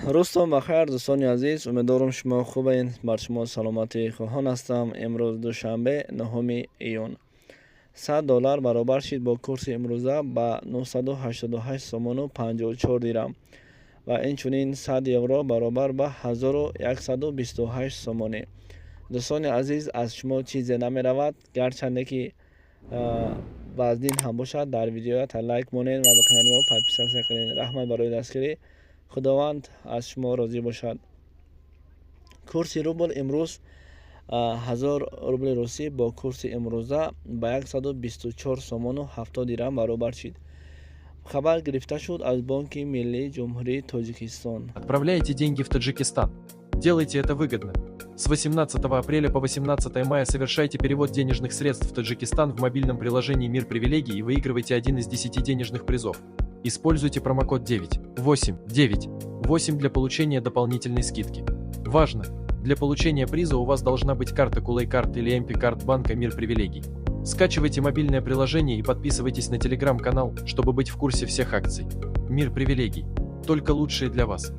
Рӯзтон бахайр, дӯстони азиз. Умедворам, шумо хубед. Бар шумо саломатӣ хоҳон ҳастам. Имрӯз душанбе, 9 июн. 100 доллар баробар шид бо курси имрӯза ба 988 сомону 54 дирам ва инчунин 100 евро баробар ба 1128 сомонӣ. Дӯстони азиз, аз шумо чизе намеравад, гарчанде ки вазнин ҳам бошад, дар видеоята лайк монед ва ба канали мо подписаться кунед. Раҳмат барои дастгирӣ, Худованд аз шумо розӣ бошад. Курси рубл имрӯз: 1000 рубли русӣ бо курси имрӯза ба 124 сомону 70 дирам баробар шид. Хабар гирифта шуд аз Бонки миллии Ҷумҳурии Тоҷикистон. Отправляйте деньги в Таджикистан. Делайте это выгодно. С 18 апреля по 18 мая совершайте перевод денежных средств в Таджикистан в мобильном приложении «Мир привилегий» и выигрывайте один из 10 денежных призов. Используйте промокод 9 8 9 8 для получения дополнительной скидки. Важно! Для получения приза у вас должна быть карта Кулай Карт или МП Карт банка «Мир привилегий». Скачивайте мобильное приложение и подписывайтесь на телеграм-канал, чтобы быть в курсе всех акций. «Мир привилегий». Только лучшее для вас.